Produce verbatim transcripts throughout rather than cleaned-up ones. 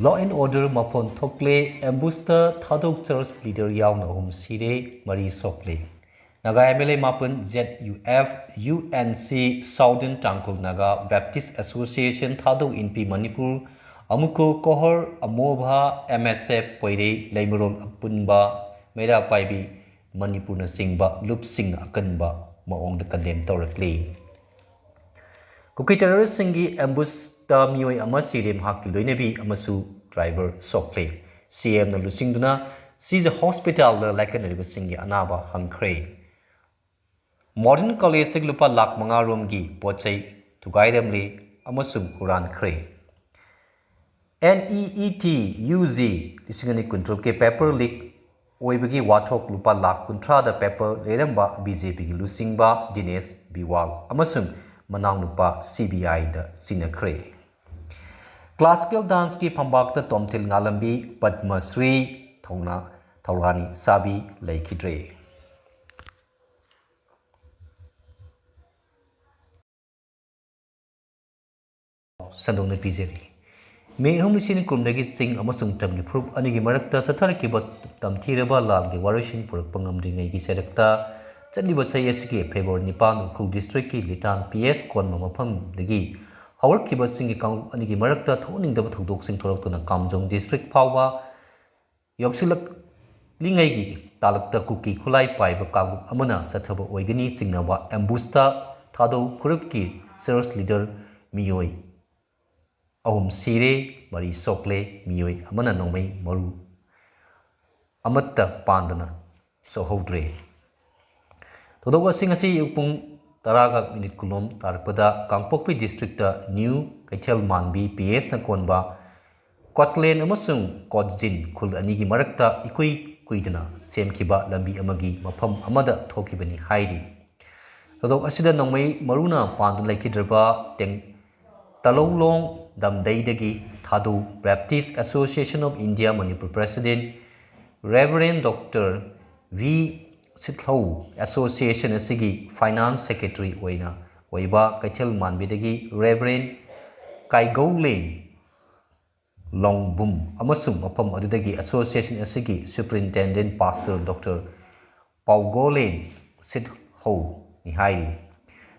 Law and order ꯃꯐꯣꯟ ꯊꯣꯛꯂꯦ꯫ ꯑꯦꯝꯕꯨꯁꯇ ꯊꯥꯗꯧ ꯆꯔꯆ ꯂꯤꯗꯔ ꯌꯥꯎꯅ ꯑꯍꯨꯝ ꯁꯤꯔꯦ, ꯃꯔꯤ ꯁꯣꯛꯂꯦ꯫ ꯅꯥꯒꯥ ꯑꯦꯝ ꯑꯦꯜ ꯑꯦ ꯃꯥꯄꯟ, Z U F, U N C, southern Tangkhul Naga Baptist association, Thadou Inpi Manipur, AMUCO COHR, ꯑꯃꯣꯚꯥ, M S F, Poirei, Leimarol Apunba, Meira ꯄꯥꯏꯕꯤ ꯃꯅꯤꯄꯨꯔꯅꯆꯤꯡꯕ ꯂꯨꯞꯁꯤꯡꯅ ꯑꯀꯟꯕ ꯃꯑꯣꯡꯗ ꯀꯟꯗꯦꯝ ꯇꯧꯔꯛꯂꯤ꯫ ꯀꯨꯀꯤ ꯇꯦꯔꯣꯔꯤꯁꯁꯤꯡꯒꯤ ꯑꯦꯝꯕꯨꯁꯇ ꯃꯤꯑꯣꯏ ꯑꯃ ꯁꯤꯔꯦ, ꯃꯍꯥꯛꯀꯤ ꯂꯣꯏꯅꯕꯤ ꯑꯃꯁꯨ ꯗ꯭ꯔꯥꯏꯚꯔ ꯁꯣꯛꯂꯦ꯫ ꯁꯤ ꯑꯦꯝꯅ ꯂꯨꯆꯤꯡꯗꯨꯅ ꯁꯤꯖ ꯍꯣꯁꯄꯤꯇꯥꯜꯗ ꯂꯥꯏꯀꯠꯅꯔꯤꯕꯁꯤꯡꯒꯤ ꯑꯅꯥꯕ ꯍꯪꯈ꯭ꯔꯦ꯫ ꯃꯣꯗꯔꯟ ꯀꯣꯂꯦꯖꯇꯒꯤ ꯂꯨꯄꯥ ꯂꯥꯈ ꯃꯉꯥ ꯔꯣꯝꯒꯤ ꯄꯣꯠ ꯆꯩ ꯊꯨꯒꯥꯏꯔꯝꯂꯦ ꯑꯃꯁꯨꯡ ꯍꯨꯔꯥꯟꯈ꯭ꯔꯦ꯫ N E E T U G ꯂꯤꯁꯤꯡ ꯑꯅꯤ ꯀꯨꯟꯇꯔꯨꯛꯀꯤ ꯄꯦꯄꯔ ꯂꯤꯛ ꯑꯣꯏꯕꯒꯤ ꯋꯥꯊꯣꯛ ꯂꯨꯄꯥ ꯂꯥꯈ ꯀꯨꯟꯊ꯭ꯔꯥꯗ ꯄꯦꯄꯔ ꯂꯩꯔꯝꯕ ꯕꯤ ꯖꯦ ꯄꯤꯒꯤ ꯂꯨꯆꯤꯡꯕ ꯗꯤꯅꯦꯁ ꯕꯤꯋꯥꯜ ꯑꯃꯁꯨꯡ ꯃꯅꯥꯎꯅꯨꯄꯥ ꯁꯤ ꯕꯤ ꯑꯥꯏꯗ ꯁꯤꯟꯅꯈ꯭ꯔꯦ꯫ ꯀ꯭ꯂꯥꯁꯤꯀꯦꯜ ꯗꯥꯟꯁꯀꯤ ꯐꯝꯕꯥꯛꯇ ꯇꯣꯝꯊꯤꯜ ꯉꯥꯂꯝꯕꯤ ꯄꯗꯃ ꯁ꯭ꯔꯤ ꯊꯧꯅꯥ ꯊꯧꯔꯥꯅꯤ ꯁꯥꯕꯤ ꯂꯩꯈꯤꯗ꯭ꯔꯦ꯫ ꯁꯟꯗꯣꯛꯅ ꯄꯤꯖꯔꯤ꯫ ꯃꯦ ꯑꯍꯨꯝ, ꯂꯤꯁꯤꯡ ꯀꯨꯟꯗꯒꯤ ꯆꯤꯡ ꯑꯃꯁꯨꯡ ꯇꯝꯒꯤ ꯐꯨꯔꯨꯞ ꯑꯅꯤꯒꯤ ꯃꯔꯛꯇ ꯆꯠꯊꯔꯛꯈꯤꯕ ꯇꯝꯊꯤꯔꯕ ꯂꯥꯟꯒꯤ ꯋꯥꯔꯣꯏꯁꯤꯟ ꯄꯨꯔꯛꯄ ꯉꯝꯗ꯭ꯔꯤꯉꯩꯒꯤ ꯆꯩꯔꯛꯇ ꯆꯠꯂꯤꯕ ꯆꯍꯤ ꯑꯁꯤꯒꯤ ꯐꯦꯕ꯭ꯔꯨꯋꯥꯔꯤ ꯅꯤꯄꯥꯟ, ꯎꯈ꯭ꯔꯨꯜ ꯗꯤꯁꯇ꯭ꯔꯤꯛꯀꯤ ꯂꯤꯇꯥꯟ ꯄꯤ ꯑꯦꯁ ꯀꯣꯟꯕ ꯃꯐꯝꯗꯒꯤ ꯍꯧꯔꯛꯈꯤꯕꯁꯤꯡꯒꯤ ꯀꯥꯡꯂꯨꯞ ꯑꯅꯤꯒꯤ ꯃꯔꯛꯇ ꯊꯣꯛꯍꯟꯅꯤꯡꯗꯕ ꯊꯧꯗꯣꯛꯁꯤꯡ ꯊꯣꯛꯂꯛꯇꯨꯅ ꯀꯥꯝꯖꯣꯡ ꯗꯤꯁꯇ꯭ꯔꯤꯛ ꯐꯥꯎꯕ ꯌꯧꯁꯤꯜꯂꯛꯂꯤꯉꯩꯒꯤ ꯇꯥꯂꯛꯇ ꯀꯨꯀꯤ ꯈꯨꯠꯂꯥꯏ ꯄꯥꯏꯕ ꯀꯥꯡꯂꯨꯞ ꯑꯃꯅ ꯆꯠꯊꯕ ꯑꯣꯏꯒꯅꯤ ꯆꯤꯡꯅꯕ ꯑꯦꯝꯕꯨꯁꯇ ꯊꯥꯗꯧ ꯐꯨꯔꯨꯞꯀꯤ ꯆꯔꯆ ꯂꯤꯗꯔ ꯃꯤꯑꯣꯏ ꯑꯍꯨꯝ ꯁꯤꯔꯦ, ꯃꯔꯤ ꯁꯣꯛꯂꯦ, ꯃꯤꯑꯣꯏ ꯑꯃꯅ ꯅꯣꯡꯃꯩ ꯃꯔꯨ ꯑꯃꯠꯇ ꯄꯥꯟꯗꯅ ꯁꯣꯛꯍꯧꯗ꯭ꯔꯦ꯫ ꯊꯧꯗꯣꯛ ꯑꯁꯤ ꯉꯁꯤ ꯑꯌꯨꯛ ꯄꯨꯡ ꯇꯔꯥꯒ ꯃꯤꯅꯤꯠ ꯀꯨꯟꯂꯣꯝ ꯇꯥꯔꯛꯄꯗ ꯀꯥꯡꯄꯣꯛꯄꯤ ꯗꯤꯁꯇ꯭ꯔꯤꯛꯇ ꯅ꯭ꯌꯨ ꯀꯩꯊꯦꯜ ꯃꯥꯟꯕꯤ ꯄꯤ ꯑꯦꯁꯅ ꯀꯣꯟꯕ ꯀꯣꯠꯂꯦꯟ ꯑꯃꯁꯨꯡ ꯀꯣꯠꯖꯤꯟ ꯈꯨꯜ ꯑꯅꯤꯒꯤ ꯃꯔꯛꯇ ꯏꯀꯨꯏ ꯀꯨꯏꯗꯅ ꯁꯦꯝꯈꯤꯕ ꯂꯝꯕꯤ ꯑꯃꯒꯤ ꯃꯐꯝ ꯑꯃꯗ ꯊꯣꯛꯈꯤꯕꯅꯤ ꯍꯥꯏꯔꯤ꯫ ꯊꯧꯗꯣꯛ ꯑꯁꯤꯗ ꯅꯣꯡꯃꯩ ꯃꯔꯨꯅ ꯄꯥꯟꯗꯨꯅ ꯂꯩꯈꯤꯗ꯭ꯔꯕ ꯇꯦꯡ-, ꯇꯂꯧꯂꯣꯡ ꯗꯝꯗꯩꯗꯒꯤ Thadou Baptist association of India Manipur president reverend doctor V Sithou, association ꯑꯁꯤꯒꯤ ꯐꯥꯏꯅꯥꯟꯁ ꯁꯦꯀ꯭ꯔꯦꯇꯔꯤ ꯑꯣꯏꯅ ꯑꯣꯏꯕ ꯀꯩꯊꯦꯜ ꯃꯥꯟꯕꯤꯗꯒꯤ ꯔꯦꯚꯔꯦꯟ ꯀꯥꯏꯒꯧꯂꯦꯟ ꯂꯣꯡꯕꯨꯝ ꯑꯃꯁꯨꯡ ꯃꯐꯝ ꯑꯗꯨꯗꯒꯤ ꯑꯦꯁꯣꯁꯤꯌꯦꯁꯟ ꯑꯁꯤꯒꯤ ꯁꯨꯄꯔꯤꯟꯇꯦꯟꯗꯦꯟꯠ ꯄꯥꯁꯇꯔ ꯗꯣꯛꯇꯔ ꯄꯥꯎꯒꯣꯂꯦꯟ ꯁꯤꯠꯍꯧꯅꯤ ꯍꯥꯏꯔꯤ꯫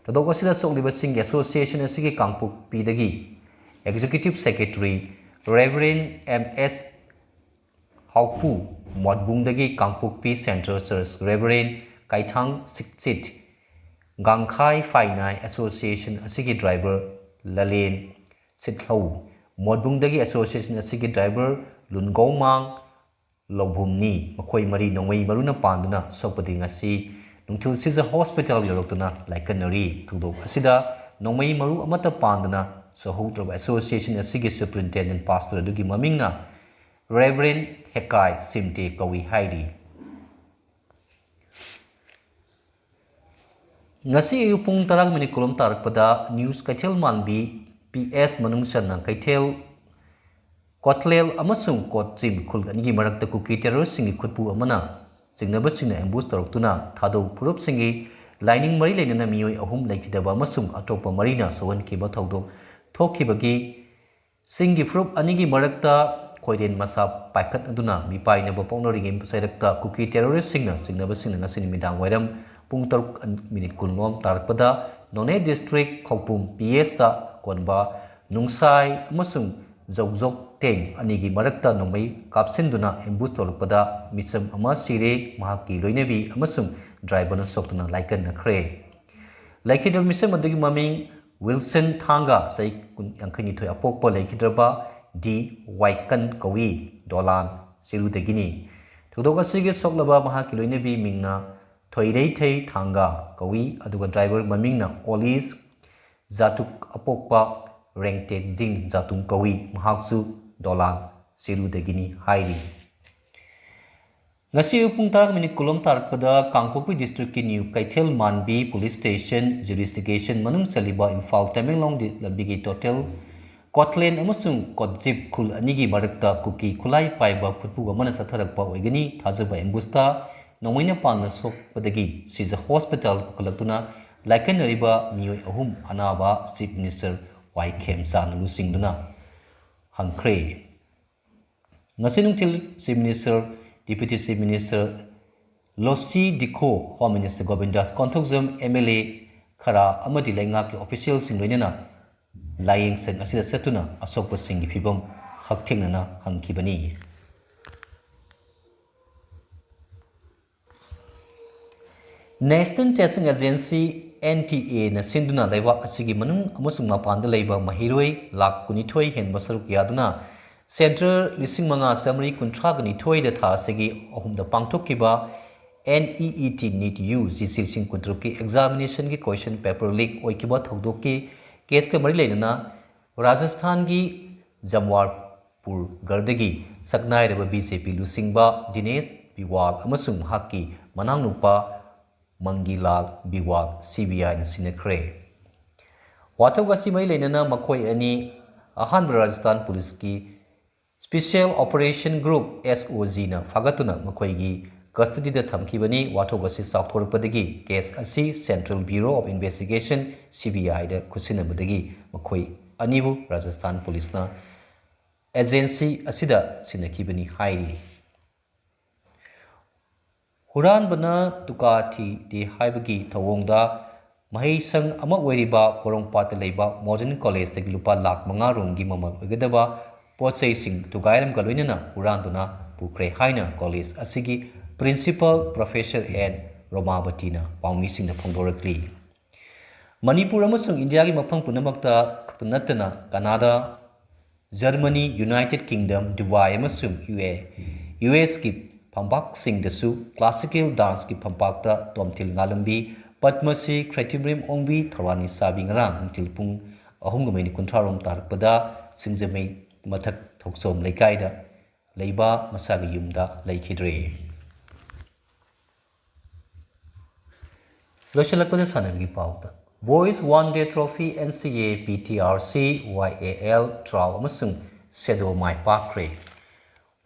ꯊꯧꯗꯣꯛ ꯑꯁꯤꯗ ꯁꯣꯛꯂꯤꯕꯁꯤꯡꯒꯤ ꯑꯦꯁꯣꯁꯤꯌꯦꯁꯟ ꯑꯁꯤꯒꯤ ꯀꯥꯡꯄꯣꯛꯄꯤꯗꯒꯤ ꯑꯦꯛꯖꯤꯀ꯭ꯌꯨꯇꯤꯕ ꯁꯦꯀ꯭ꯔꯦꯇꯔꯤ ꯔꯦꯚꯔꯦꯟ ꯑꯦꯝ ꯑꯦꯁ ꯍꯥꯎꯄꯨ, ꯃꯣꯠꯕꯨꯡꯗꯒꯤ ꯀꯥꯡꯄꯣꯛꯄꯤ ꯁꯦꯟꯇ꯭ꯔꯦꯜ ꯆꯔꯆ ꯔꯦꯚꯔꯦꯟ ꯀꯥꯏꯊꯥꯡ ꯁꯤꯛꯆꯤꯠ, ꯒꯥꯡꯈꯥꯏ ꯐꯥꯏꯅꯥꯏ ꯑꯦꯁꯣꯁꯤꯌꯦꯁꯟ ꯑꯁꯤꯒꯤ ꯗ꯭ꯔꯥꯏꯚꯔ ꯂꯂꯦꯟ ꯁꯤꯠꯍꯧ, ꯃꯣꯠꯕꯨꯡꯗꯒꯤ ꯑꯦꯁꯣꯁꯤꯌꯦꯁꯟ ꯑꯁꯤꯒꯤ ꯗ꯭ꯔꯥꯏꯚꯔ ꯂꯨꯟꯒꯧꯃꯥꯡ ꯂꯧꯕꯨꯝꯅꯤ꯫ ꯃꯈꯣꯏ ꯃꯔꯤ ꯅꯣꯡꯃꯩ ꯃꯔꯨꯅ ꯄꯥꯟꯗꯨꯅ ꯁꯣꯛꯄꯗꯒꯤ ꯉꯁꯤ ꯅꯨꯡꯊꯤꯜ ꯁꯤꯖ ꯍꯣꯁꯄꯤꯇꯥꯜ ꯌꯧꯔꯛꯇꯨꯅ ꯂꯥꯏꯀꯠꯅꯔꯤ꯫ ꯊꯧꯗꯣꯛ ꯑꯁꯤꯗ ꯅꯣꯡꯃꯩ ꯃꯔꯨ ꯑꯃꯠꯇ ꯄꯥꯟꯗꯅ ꯁꯣꯛꯍꯧꯗ꯭ꯔꯕ ꯑꯦꯁꯣꯁꯤꯌꯦꯁꯟ ꯑꯁꯤꯒꯤ ꯁꯨꯄꯔꯤꯟꯇꯦꯟꯗꯦꯟꯠ ꯄꯥꯁꯇꯔ ꯑꯗꯨꯒꯤ ꯃꯃꯤꯡꯅ ꯔꯦꯚꯔꯦꯟ ꯍꯦꯀꯥꯏ ꯁꯤꯝꯇꯦ ꯀꯧꯏ ꯍꯥꯏꯔꯤ꯫ ꯉꯁꯤ ꯑꯌꯨꯛ ꯄꯨꯡ ꯇꯔꯥ ꯃꯤꯅꯤꯠ ꯀꯨꯟ ꯇꯥꯔꯛꯄꯗ ꯅ꯭ꯌꯨꯁ ꯀꯩꯊꯦꯜ ꯃꯥꯟꯕꯤ ꯄꯤ ꯑꯦꯁ ꯃꯅꯨꯡ ꯆꯟꯅ ꯀꯩꯊꯦꯜ ꯀꯣꯠꯂꯦꯜ ꯑꯃꯁꯨꯡ ꯀꯣꯠꯆꯤꯝ ꯈꯨꯜ ꯑꯅꯤꯒꯤ ꯃꯔꯛꯇ ꯀꯨꯀꯤ ꯇꯦꯔꯣꯔꯤꯁꯁꯤꯡꯒꯤ ꯈꯨꯠꯄꯨ ꯑꯃꯅ ꯆꯤꯡꯅꯕꯁꯤꯡꯅ ꯑꯦꯝꯕꯨꯁ ꯇꯧꯔꯛꯇꯨꯅ ꯊꯥꯗꯣꯛ ꯐꯨꯔꯨꯞꯁꯤꯡꯒꯤ ꯂꯥꯏꯅꯤꯡ ꯃꯔꯤ ꯂꯩꯅꯅ ꯃꯤꯑꯣꯏ ꯑꯍꯨꯝ ꯂꯩꯈꯤꯗꯕ ꯑꯃꯁꯨꯡ ꯑꯇꯣꯞꯄ ꯃꯔꯤꯅ ꯁꯣꯛꯍꯟꯈꯤꯕ ꯊꯧꯗꯣꯛ ꯊꯣꯛꯈꯤꯕꯒꯤ ꯁꯤꯡꯒꯤ ꯐꯨꯔꯨꯞ ꯑꯅꯤꯒꯤ ꯃꯔꯛꯇ ꯈꯣꯏꯔꯦꯟ ꯃꯁꯥ ꯄꯥꯏꯈꯠꯅꯗꯨꯅ ꯃꯤꯄꯥꯏꯅꯕ ꯄꯣꯛꯅꯔꯤꯉꯩ ꯆꯩꯔꯛꯇ ꯀꯨꯀꯤ ꯇꯦꯔꯣꯔꯤꯁꯁꯤꯡꯅ ꯆꯤꯡꯅꯕꯁꯤꯡꯅ ꯉꯁꯤ ꯅꯨꯃꯤꯗꯥꯡ ꯋꯥꯏꯔꯝ ꯄꯨꯡ ꯇꯔꯨꯛ ꯃꯤꯅꯤꯠ ꯀꯨꯟ ꯂꯣꯝ ꯇꯥꯔꯛꯄꯗ ꯅꯣꯅꯦ ꯗꯤꯁꯇ꯭ꯔꯤꯛ ꯈꯧꯄꯨꯝ ꯄꯤ ꯑꯦꯁꯇ ꯀꯣꯟꯕ ꯅꯨꯡꯁꯥꯏ ꯑꯃꯁꯨꯡ ꯖꯧꯖꯣꯛ ꯇꯦꯡ ꯑꯅꯤꯒꯤ ꯃꯔꯛꯇ ꯅꯣꯡꯃꯩ ꯀꯥꯞꯁꯤꯟꯗꯨꯅ ꯑꯦꯝꯕꯨꯁ ꯇꯧꯔꯛꯄꯗ ꯃꯤꯆꯝ ꯑꯃ ꯁꯤꯔꯦ, ꯃꯍꯥꯛꯀꯤ ꯂꯣꯏꯅꯕꯤ ꯑꯃꯁꯨꯡ ꯗ꯭ꯔꯥꯏꯚꯔꯅ ꯁꯣꯛꯇꯨꯅ ꯂꯥꯏꯀꯠꯅꯈ꯭ꯔꯦ꯫ ꯂꯩꯈꯤꯗ꯭ꯔꯕ ꯃꯤꯁꯛ ꯑꯗꯨꯒꯤ ꯃꯃꯤꯡ ꯋꯤꯜꯁꯟ ꯊꯥꯡꯒ, ꯆꯍꯤ ꯀꯨꯟ, ꯌꯥꯡꯈꯩꯅꯤꯊꯣꯏ ꯑꯄꯣꯛꯄ ꯂꯩꯈꯤꯗ꯭ꯔꯕ ꯗꯤ ꯋꯥꯏꯀꯟ ꯀꯧꯏ, ꯗꯣꯂꯥꯟ ꯆꯤꯔꯨꯗꯒꯤꯅꯤ꯫ ꯊꯧꯗꯣꯛ ꯑꯁꯤꯒꯤ ꯁꯣꯛꯂꯕ ꯃꯍꯥꯛꯀꯤ ꯂꯣꯏꯅꯕꯤ ꯃꯤꯡꯅ ꯊꯣꯏꯔꯩꯊꯩ ꯊꯥꯡꯒ ꯀꯧꯏ, ꯑꯗꯨꯒ ꯗ꯭ꯔꯥꯏꯚꯔ ꯃꯃꯤꯡꯅ ꯑꯣꯂꯤꯁ ꯖꯥꯇꯨꯛ ꯑꯄꯣꯛꯄ ꯔꯦꯡꯇꯦꯛꯖꯤꯡ ꯖꯥꯇꯨꯡ ꯀꯧꯏ, ꯃꯍꯥꯛꯁꯨ ꯗꯣꯂꯥꯟ ꯆꯤꯔꯨꯗꯒꯤꯅꯤ ꯍꯥꯏꯔꯤ꯫ ꯉꯁꯤ ꯑꯌꯨꯛ ꯄꯨꯡ ꯇꯔꯥ ꯃꯤꯅꯤꯠ ꯀꯨꯟ ꯇꯥꯔꯛꯄꯗ ꯀꯥꯡꯄꯣꯛꯄꯤ ꯗꯤꯁꯇ꯭ꯔꯤꯛꯀꯤ ꯅ꯭ꯌꯨ ꯀꯩꯊꯦꯜ ꯃꯥꯟꯕꯤ ꯄꯨꯂꯤꯁ ꯁ꯭ꯇꯦꯁꯟ ꯖꯨꯔꯤꯁꯗꯤꯛꯁꯟ ꯃꯅꯨꯡ ꯆꯜꯂꯤꯕ ꯏꯝꯐꯥꯜ ꯇꯃꯦꯡꯂꯣꯡ ꯂꯝꯕꯤꯒꯤ ꯇꯣꯇꯦꯜ ꯀꯣꯠꯂꯦꯟ ꯑꯃꯁꯨꯡ ꯀꯣꯠꯖꯤꯞ ꯈꯨꯜ ꯑꯅꯤꯒꯤ ꯃꯔꯛꯇ ꯀꯨꯀꯤ ꯈꯨꯠꯂꯥꯏ ꯄꯥꯏꯕ ꯈꯨꯠꯄꯨ ꯑꯃꯅ ꯆꯠꯊꯔꯛꯄ ꯑꯣꯏꯒꯅꯤ꯫ ꯊꯥꯖꯕ ꯑꯦꯝꯕꯨꯁꯇ ꯅꯣꯡꯃꯩꯅ ꯄꯥꯟꯅ ꯁꯣꯛꯄꯗꯒꯤ ꯁꯤꯖ ꯍꯣꯁꯄꯤꯇꯥꯜ ꯄꯨꯈꯠꯂꯛꯇꯨꯅ ꯂꯥꯏꯀꯠꯅꯔꯤꯕ ꯃꯤꯑꯣꯏ ꯑꯍꯨꯝ ꯑꯅꯥꯕ ꯆꯤꯐ ꯃꯤꯅꯤꯁꯇꯔ ꯋꯥꯏ ꯈꯦꯝꯆꯥꯟꯅ ꯂꯨꯆꯤꯡꯗꯨꯅ ꯍꯪꯈ꯭ꯔꯦ꯫ ꯉꯁꯤ ꯅꯨꯡꯊꯤꯜ Chief Minister, Deputy Chief Minister ꯂꯣꯁꯤ ꯗꯤꯈꯣ, Home Minister ꯒꯣꯕꯤꯟꯗꯥꯁ Konthoujam, M L A ꯈꯔ ꯑꯃꯗꯤ ꯂꯩꯉꯥꯛꯀꯤ officialꯁꯤꯡ ꯂꯣꯏꯅꯅ ꯂꯥꯏꯌꯦꯡꯁꯪ ꯑꯁꯤꯗ ꯆꯠꯇꯨꯅ ꯑꯁꯣꯛꯄꯁꯤꯡꯒꯤ ꯐꯤꯕꯝ ꯍꯛꯊꯦꯡꯅꯅ ꯍꯪꯈꯤꯕꯅꯤ꯫ National Testing Agency, N T A ꯅ ꯁꯤꯟꯗꯨꯅ ꯂꯩꯕꯥꯛ ꯑꯁꯤꯒꯤ ꯃꯅꯨꯡ ꯑꯃꯁꯨꯡ ꯃꯄꯥꯟꯗ ꯂꯩꯕ ꯃꯍꯩꯔꯣꯏ ꯂꯥꯈ ꯀꯨꯟꯅꯤꯊꯣꯏ ꯍꯦꯟꯕ ꯁꯔꯨꯛ ꯌꯥꯗꯨꯅ Centre ꯂꯤꯁꯤꯡ ꯃꯉꯥ ꯆꯥꯃꯔꯤ ꯀꯨꯟꯊ꯭ꯔꯥꯒ ꯅꯤꯊꯣꯏꯗ ꯊꯥ ꯑꯁꯤꯒꯤ ꯑꯍꯨꯝꯗ ꯄꯥꯡꯊꯣꯛꯈꯤꯕ N E E T NEET U G C ꯂꯤꯁꯤꯡ ꯀꯨꯟꯇꯔꯨꯛꯀꯤ examinationꯒꯤ question paper leak ꯑꯣꯏꯈꯤꯕ ꯊꯧꯗꯣꯛꯀꯤ caseꯀ ꯃꯔꯤ ꯂꯩꯅꯅ ꯔꯥꯖꯁꯊꯥꯟꯒꯤ ꯖꯝꯋꯥꯔꯄꯨꯔꯒꯔꯗꯒꯤ ꯁꯛꯅꯥꯏꯔꯕ B J P ꯂꯨꯆꯤꯡꯕ ꯗꯤꯅꯦꯁ ꯕꯤꯋꯥꯜ ꯑꯃꯁꯨꯡ ꯃꯍꯥꯛꯀꯤ ꯃꯅꯥꯎꯅꯨꯄꯥ ꯃꯪꯒꯤꯂꯥꯜ ꯕꯤꯋꯥꯜ C B I ꯅ ꯁꯤꯟꯅꯈ꯭ꯔꯦ꯫ ꯋꯥꯊꯣꯛ ꯑꯁꯤ ꯃꯔꯤ ꯂꯩꯅꯅ ꯃꯈꯣꯏ ꯑꯅꯤ ꯑꯍꯥꯟꯕ ꯔꯥꯖꯁꯊꯥꯟ ꯄꯨꯂꯤꯁꯀꯤ Special Operation Group, S O G ꯅ ꯐꯥꯒꯠꯇꯨꯅ ꯃꯈꯣꯏꯒꯤ custodyꯗ ꯊꯝꯈꯤꯕꯅꯤ꯫ ꯋꯥꯊꯣꯛ ꯑꯁꯤ ꯆꯥꯎꯊꯣꯔꯛꯄꯗꯒꯤ case ꯑꯁꯤ Central Bureau of Investigation, C B I ꯗ ꯈꯨꯠꯁꯤꯟꯅꯕꯗꯒꯤ ꯃꯈꯣꯏ ꯑꯅꯤꯕꯨ ꯔꯥꯖꯁꯊꯥꯟ ꯄꯨꯂꯤꯁꯅ agency ꯑꯁꯤꯗ ꯁꯤꯟꯅꯈꯤꯕꯅꯤ ꯍꯥꯏꯔꯤ꯫ ꯍꯨꯔꯥꯟꯕꯅ ꯇꯨꯀꯥ ꯊꯤꯗꯦ ꯍꯥꯏꯕꯒꯤ ꯊꯧꯑꯣꯡꯗ ꯃꯍꯩꯁꯪ ꯑꯃ ꯑꯣꯏꯔꯤꯕ ꯄꯣꯔꯣꯝꯄꯥꯠꯇ ꯂꯩꯕ Modern Collegeꯇꯒꯤ ꯂꯨꯄꯥ ꯂꯥꯈ ꯃꯉꯥ ꯔꯣꯝꯒꯤ ꯃꯃꯜ ꯑꯣꯏꯒꯗꯕ ꯄꯣꯠ ꯆꯩꯁꯤꯡ ꯊꯨꯒꯥꯏꯔꯝꯒ ꯂꯣꯏꯅꯅ ꯍꯨꯔꯥꯟꯗꯨꯅ ꯄꯨꯈ꯭ꯔꯦ ꯍꯥꯏꯅ college ꯑꯁꯤꯒꯤ Principal Professor N ꯔꯣꯃꯥꯕꯇꯤꯅ ꯄꯥꯎꯃꯤꯁꯤꯡꯗ ꯐꯣꯡꯗꯣꯔꯛꯂꯤ꯫ ꯃꯅꯤꯄꯨꯔ ꯑꯃꯁꯨꯡ ꯏꯟꯗꯤꯌꯥꯒꯤ ꯃꯐꯝ ꯄꯨꯝꯅꯃꯛꯇ ꯈꯛꯇ ꯅꯠꯇꯅ ꯀꯅꯥꯗꯥ, ꯖꯔꯃꯅꯤ, United Kingdom, ꯗꯨꯕꯥꯏ ꯑꯃꯁꯨꯡ U A, U S ꯀꯤ ꯐꯝꯄꯥꯛꯁꯤꯡꯗꯁꯨ classical danceꯀꯤ ꯐꯝꯄꯥꯛꯇ ꯇꯣꯝꯊꯤꯜ ꯉꯥꯂꯝꯕꯤ, ꯄꯗꯃꯁ꯭ꯔꯤ ꯈ꯭ꯔꯤꯇꯤꯝꯔꯤꯝ ꯑꯣꯡꯕꯤ ꯊꯧꯔꯥꯅꯤꯁꯥꯕꯤ ꯉꯔꯥꯡ ꯅꯨꯡꯊꯤꯜ ꯄꯨꯡ ꯑꯍꯨꯝꯒ minute ꯀꯨꯟꯊ꯭ꯔꯥ ꯔꯣꯝ ꯇꯥꯔꯛꯄꯗ ꯁꯤꯡꯖꯃꯩ ꯃꯊꯛ ꯊꯣꯛꯆꯣꯝ ꯂꯩꯀꯥꯏꯗ ꯂꯩꯕ ꯃꯁꯥꯒꯤ ꯌꯨꯝꯗ ꯂꯩꯈꯤꯗ꯭ꯔꯦ꯫ ꯂꯣꯏꯁꯤꯜꯂꯛꯄꯗ ꯁꯥꯟꯅꯕꯒꯤ ꯄꯥꯎꯗ, Boys One Day Trophy N C A P T R C, Y A L, TRAU ꯑꯃꯁꯨꯡ ꯁꯦꯗꯣ ꯃꯥꯏ ꯄꯥꯛꯈ꯭ꯔꯦ꯫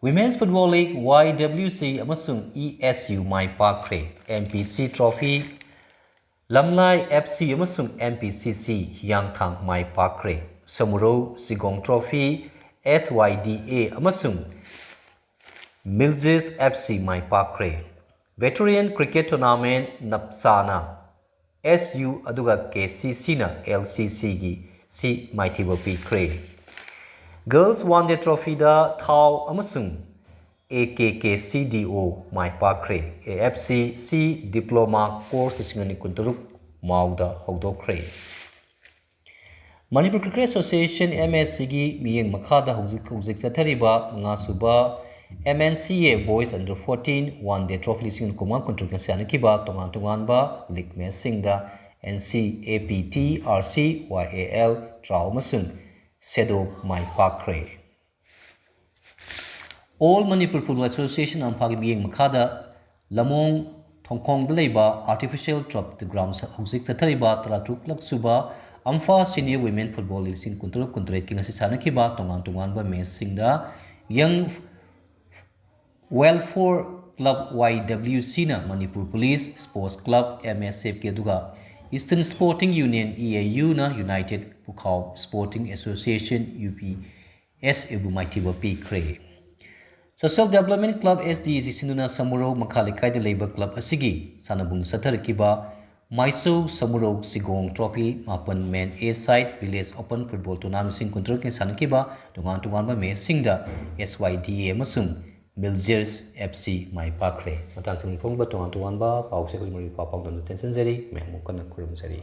Women's Football League, Y W C ꯑꯃꯁꯨꯡ E S U ꯃꯥꯏ ꯄꯥꯛꯈ꯭ꯔꯦ꯫ M P C Trophy, ꯂꯝꯂꯥꯏ F C ꯑꯃꯁꯨꯡ M P C C Hiyangthang my ꯄꯥꯛꯈ꯭ꯔꯦ꯫ Samurou ꯆꯤꯒꯣꯡ Trophy, S Y D A ꯑꯃꯁꯨꯡ Milzis F C ꯃꯥꯏ ꯄꯥꯛꯈ꯭ꯔꯦ꯫ Veteran Cricket Tournament ꯅꯞꯁꯥꯅ S U ꯑꯗꯨꯒ K C Cꯅ L C Cꯒꯤ ꯁꯤ ꯃꯥꯏꯊꯤꯕ ꯄꯤꯈ꯭ꯔꯦ꯫ Girls One Day Trophyꯗ ꯊꯥꯎ ꯑꯃꯁꯨꯡ A K K C D O my ꯄꯥꯛꯈ꯭ꯔꯦ꯫ A F C C Diploma Course ꯂꯤꯁꯤꯡ ꯑꯅꯤ ꯀꯨꯟꯇꯔꯨꯛ ꯃꯥꯎꯗ ꯍꯧꯗꯣꯛꯈ꯭ꯔꯦ꯫ Manipur Cricket Association, M A C ꯒꯤ ꯃꯤꯠꯌꯦꯡ ꯃꯈꯥꯗ ꯍꯧꯖꯤꯛ ꯍꯧꯖꯤꯛ ꯆꯠꯊꯔꯤꯕ ꯃꯉꯥꯁꯨꯕ M N C A Boys Under fourteen One Day Trophy ꯂꯤꯁꯤꯡ ꯑꯅꯤ ꯀꯨꯟꯃꯉꯥ ꯀꯨꯟꯇꯔꯨꯛꯅ ꯁꯥꯟꯅꯈꯤꯕ ꯇꯣꯉꯥꯟ ꯇꯣꯉꯥꯟꯕ league matchꯁꯤꯡꯗ N C A P T, R C, Y A L, TRAU ꯑꯃꯁꯨꯡ SEDO ꯃꯥꯏ ꯄꯥꯛꯈ꯭ꯔꯦ꯫ All Manipur Football Association, ꯑꯝꯐꯥꯒꯤ ꯃꯤꯠꯌꯦꯡ ꯃꯈꯥꯗ ꯂꯝꯂꯣꯡ ꯊꯣꯡꯈꯣꯡꯗ ꯂꯩꯕ Artificial Turf Ground ꯍꯧꯖꯤꯛ ꯆꯠꯊꯔꯤꯕ ꯇꯔꯥꯇꯔꯨꯛꯂꯛ ꯁꯨꯕ ꯑꯝꯐꯥ Senior Women Football ꯂꯤꯁꯤꯡ ꯀꯨꯟꯇꯔꯨꯛ ꯀꯨꯟꯇꯔꯦꯠꯀꯤ ꯉꯁꯤ ꯁꯥꯟꯅꯈꯤꯕ ꯇꯣꯉꯥꯟ ꯇꯣꯉꯥꯟꯕ matchꯁꯤꯡꯗ Young Welfare Club, Y W Cꯅ Manipur Police Sports Club, M S F ꯀꯤ, ꯑꯗꯨꯒ Eastern Sporting Union, E A Uꯅ United Pukhao Sporting Association, U P S Abu ꯃꯥꯏꯊꯤꯕ ꯄꯤꯈ꯭ꯔꯦ꯫ Social Development Club, S D A ꯁꯤ ꯁꯤꯟꯗꯨꯅ ꯁꯃꯨꯔꯧ ꯃꯈꯥ ꯂꯩꯀꯥꯏꯗ ꯂꯩꯕ club ꯑꯁꯤꯒꯤ ꯁꯥꯟꯅꯕꯨꯡ ꯆꯠꯊꯔꯛꯈꯤꯕ ꯃꯥꯏꯁꯧ ꯁꯃꯨꯔꯧ ꯁꯤꯒꯣꯡ Trophy ꯃꯥꯄꯟ Men A Side Village Open Football Tournament ꯂꯤꯁꯤꯡ ꯀꯨꯟꯇꯔꯨꯛꯀꯤ ꯁꯥꯟꯅꯈꯤꯕ ꯇꯣꯉꯥꯟ ꯇꯣꯉꯥꯟꯕ matchꯁꯤꯡꯗ S Y D A ꯑꯃꯁꯨꯡ Milzis F C ꯃꯥꯏ ꯄꯥꯛꯈ꯭ꯔꯦ꯫ ꯃꯇꯥꯡꯁꯤꯡ ꯐꯣꯡꯕ ꯇꯣꯉꯥꯟ ꯇꯣꯉꯥꯟꯕ ꯄꯥꯎꯁꯦ ꯑꯩꯈꯣꯏ ꯃꯔꯤ ꯄꯥꯎ ꯐꯥꯎꯗꯅ ꯇꯦꯟꯁꯤꯟꯖꯔꯤ꯫ ꯃꯌꯥꯝꯕꯨ ꯀꯟꯅ ꯈꯨꯔꯨꯝꯖꯔꯤ꯫